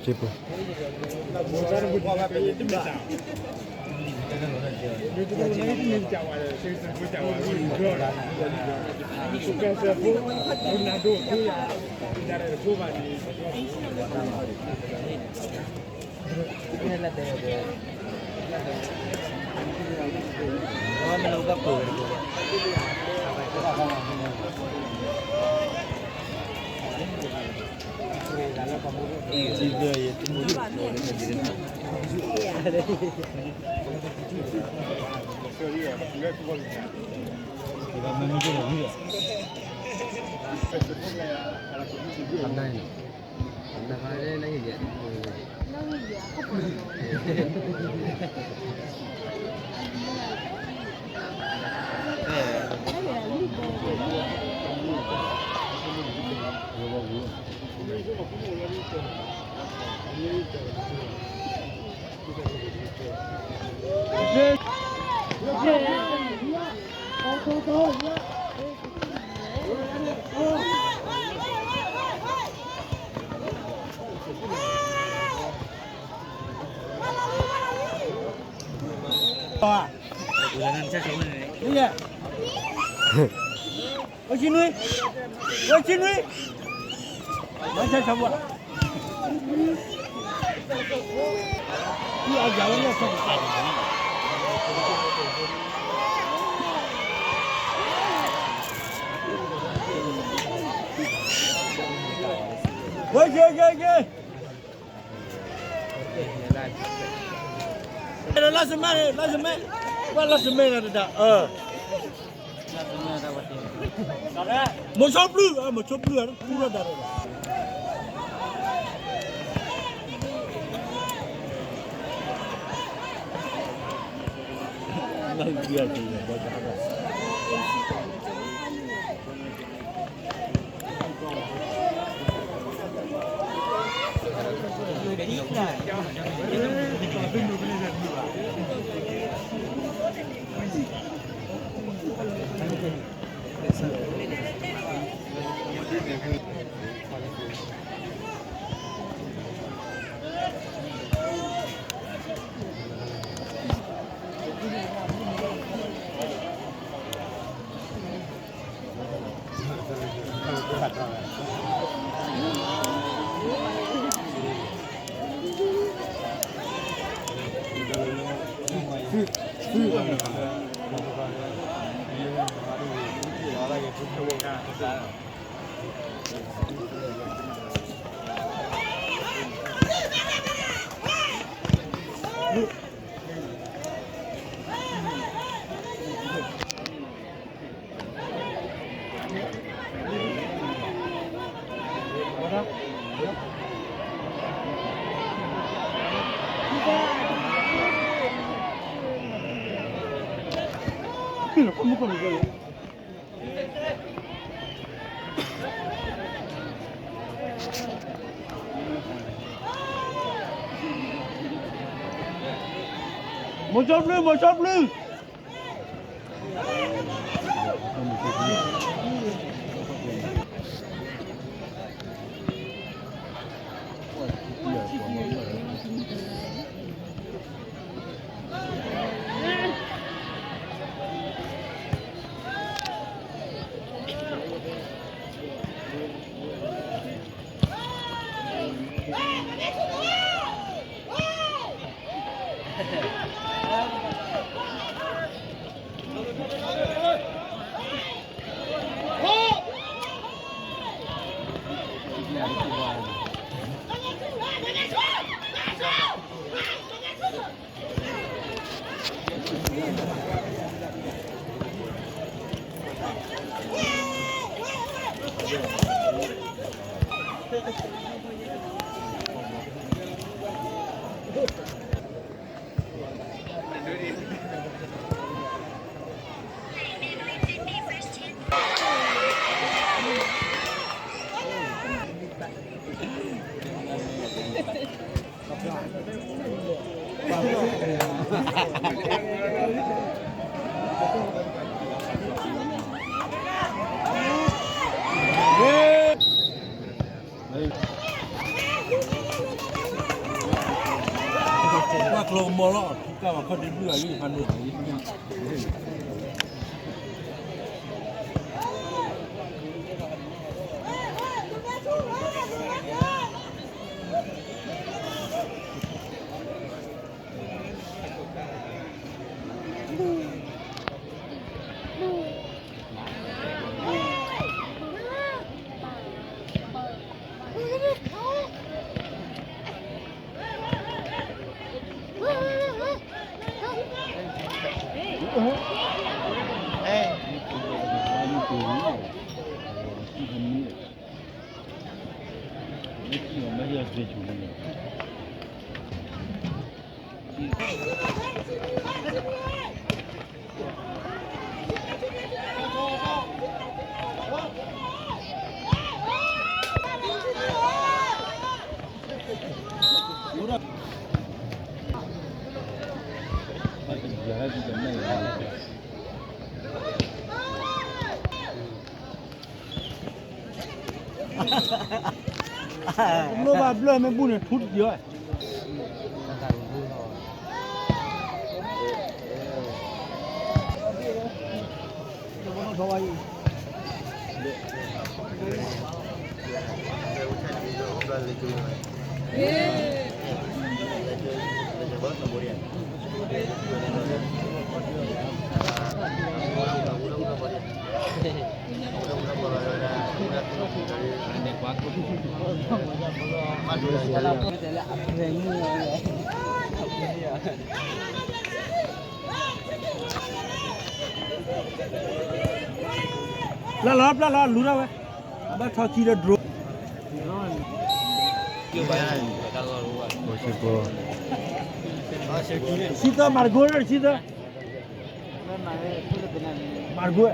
စ့ပူၤ ဝဲဆံနွံ, ဝဲဆံနွံ, ဝဲဆံနွံ, ဝဲဆံ, လၢစမဲ, လၢစမဲ, ဝဲလၢစမဲတဒၣ်, မိၤဆိပျုၢ်, မိၤဆိပျုၢ်, ပူထီၣ်ဒၣ်, မိၤဆိပျုၢ်, မိၤဆိပျုၢ်. လီၤကမီၤလီၤ ထူကၣ်ဝဲခီၣ်ဒ့ဘုၣ်ဂၤလံ ဖးနိ လိၣ်ဘၣ်ဘျၢၣ်မ့ၢ်ဘူၣ်န့ၣ် ထူတယီၤ ပျၢ်လီၤ ပျၢ်လီၤ လူၤထီၣ်ဝဲ အဘၣ်ထီၣ်ခံဒီး drone ဆံသၢ မၤတကိး ဆံသၢ မၤတကိး ကွ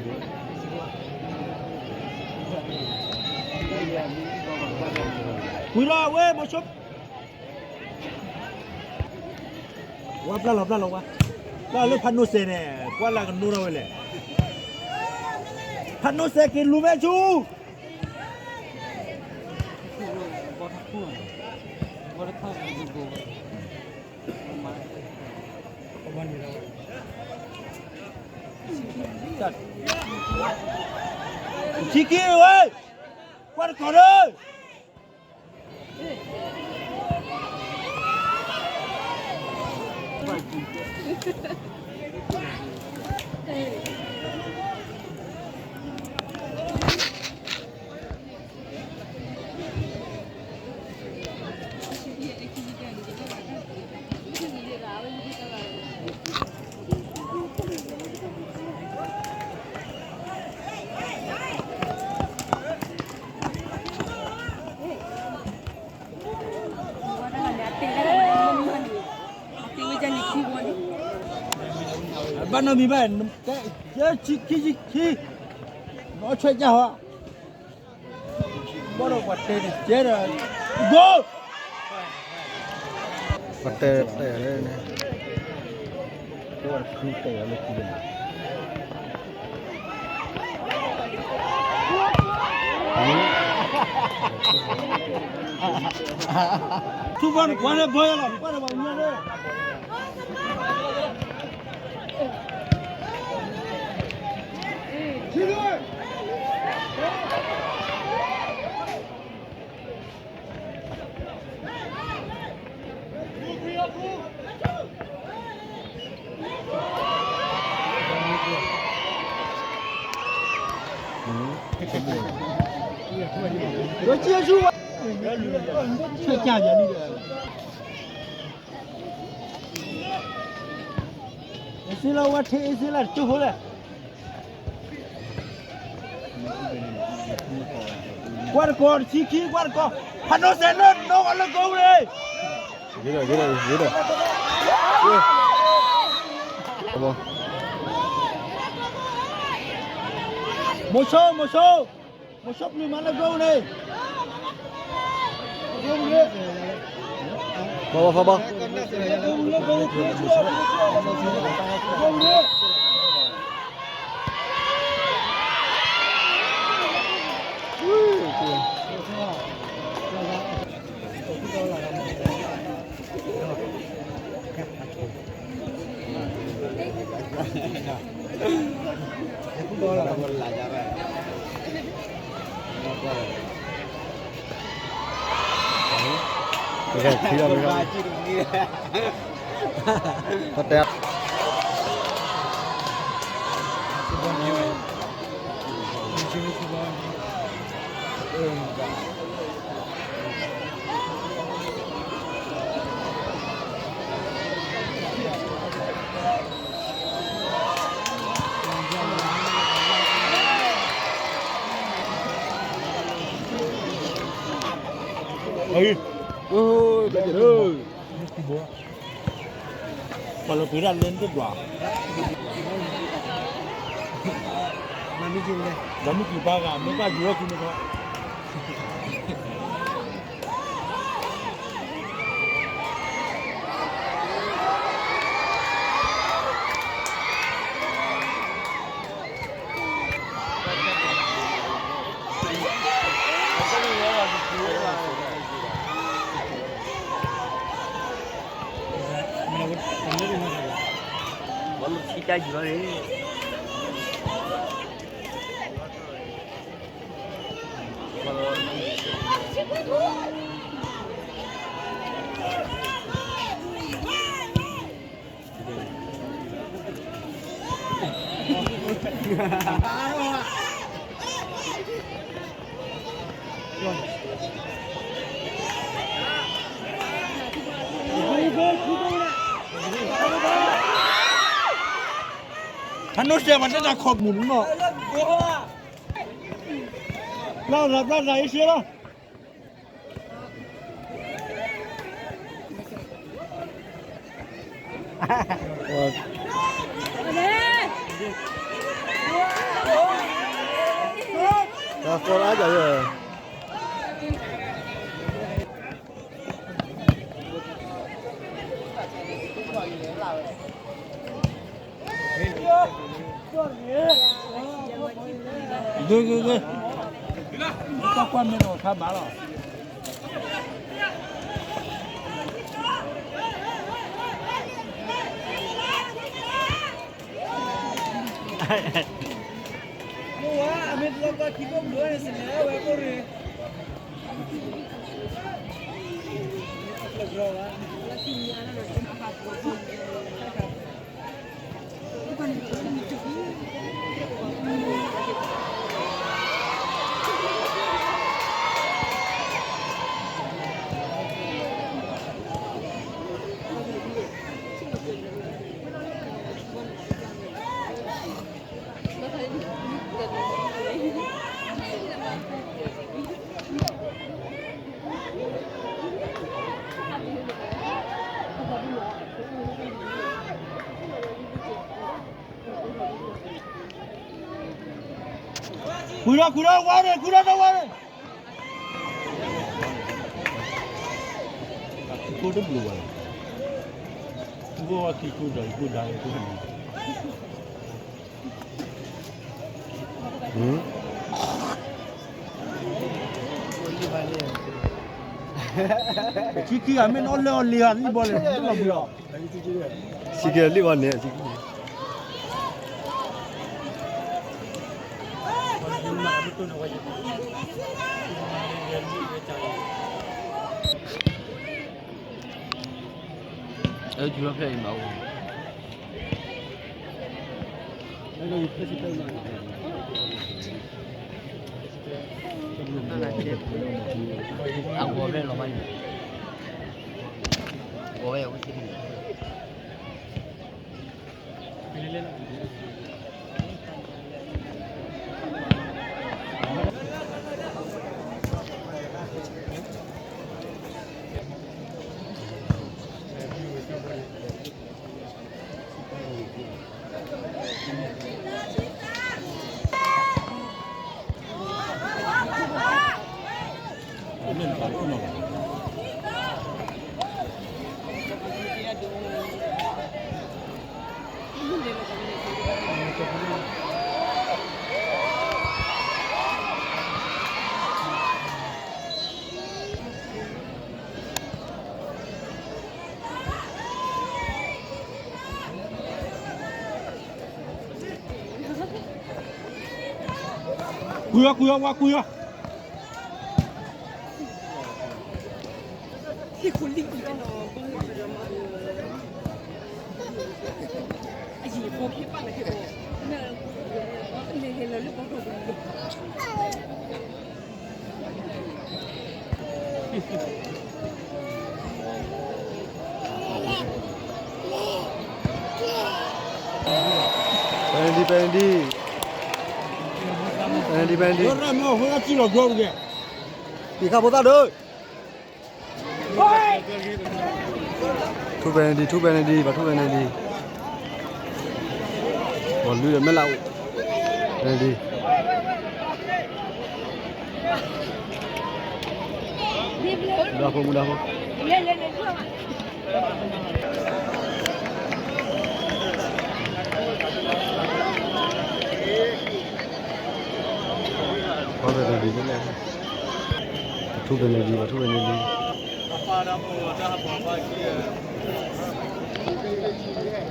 ၢ်ထီၣ်ဝဲ မဆိ ဝဲပျၢ်လီၤ ပျၢ်လီၤဝဲ ပျၢ်လီၤလၢဖးနိစဲးန့ၣ် ကွၢ်လၢကနိထီၣ်ဝဲလဲၣ် ဖးနိစဲးက့ၤလူၤမဲဆူ ဆံခံဝဲ ကွၢ်တကီၢ်ဒီး ဘၣ်နီတမံၤဘၣ်, ဆံခံဆံခံ, နီၢ်ဆွဲကၢ်ဟီ, ဘၣ်ဒီးပှၤတဲတကဲဒီး, ဂိၢ်, ပှၤတဲတဲလၢန့ၣ်, တဲဝဲတခုတဲလၢခံန့ၣ် ထူဘီနကွၢ်လၢဘီယလီၤ, နကွၢ်လၢပှၤကညီလၢ အ့စ့လီၤဝဲထံအ့စ့လီၤတကၠိဖိလဲၣ်, ကွၢ်တကီၢ်တဆံခံ, ကွၢ်တကီၢ်, ဖးဒိၣ်စဲးလၢနီၢ်ဂီၤလၢကိးဝဲ, ယဲဒၣ်, ယဲဒၣ်, ယဲဒၣ်, မိၤဆိ, မိၤဆိ, မိၤဆိပျုၤမၤလၢကိးဝဲန့ၣ်, ဖီဘီ, ဖီဘီ. ပှၤလၢပှ့ၤဒၣ်လၢနတဒွး, ဒီးမ့ၢ်ကံၢ်ပၢ်ဂၤ မ့ၢ်ဘၣ်ယူၤထီၣ်ကံၤန့ၣ်ခီ, ဟဲနိၣ်စဲးပှၤတၢ်တၢ်ခီပူၤနီၤ, ဘျါဘျါဘျါအ့ရှဲလီၤ. ဂ့ၤဂ့ၤဂ့ၤ, တၢ်ကွၢ်မ့ၢ်တအိၣ်ထါဘၣ်လီၤ. ဃုထီၣ် ဃုထီၣ်ဝါန့ၣ် ဃုထီၣ်တဝါန့ၣ်, ကံၢ်ကိၣ်တဘျုးဘၣ်, ကံၢ်ကိၣ်ဝဲကံၢ်ကိၣ်ဒီး ကံၢ်ကိၣ်ဒါ ကံၢ်ကိၣ်န့ၣ် ပထံခံဂၤမ့ၢ်နီၣ်လၢအီၤလံၤဂၤလံဘီလဲၣ် လီၤဘှံးအီၤ, ထံခံဂၤလံဘီန့ၣ်, အဲ ယူၤလီၤဖဲအံၤမးအိၣ် အဂီၤဖဲလီၤမးန့ၣ် ဂီၤဖဲအဝဲသ့ၣ်န့ၣ် မ့ၢ်တပာ်လၢအီၣ်နီၤဘၣ်, ကွံာ်အီၤ ကွံာ်အီၤ ဝါကွံာ်အီၤ. ပနဒံ ပနဒံ ပနဒံ ပနဒံ ပံာ်ခါဖိသၣ်ဒိၣ် ထူပနဒံ ထူပနဒံ ပှၤထူပနဒံ ပှၤလုၢ်ဒီးမဲာ်လးအိၣ် ပနဒံ မူဒါဖိ မူဒါဖိ ပှၤဖဲန့ၣ်ဒ်လဲၣ်, ပှၤထူၣ်ဖဲန့ၣ်ဒ်, ပှၤထူၣ်ဖဲန့ၣ်ဒ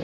်.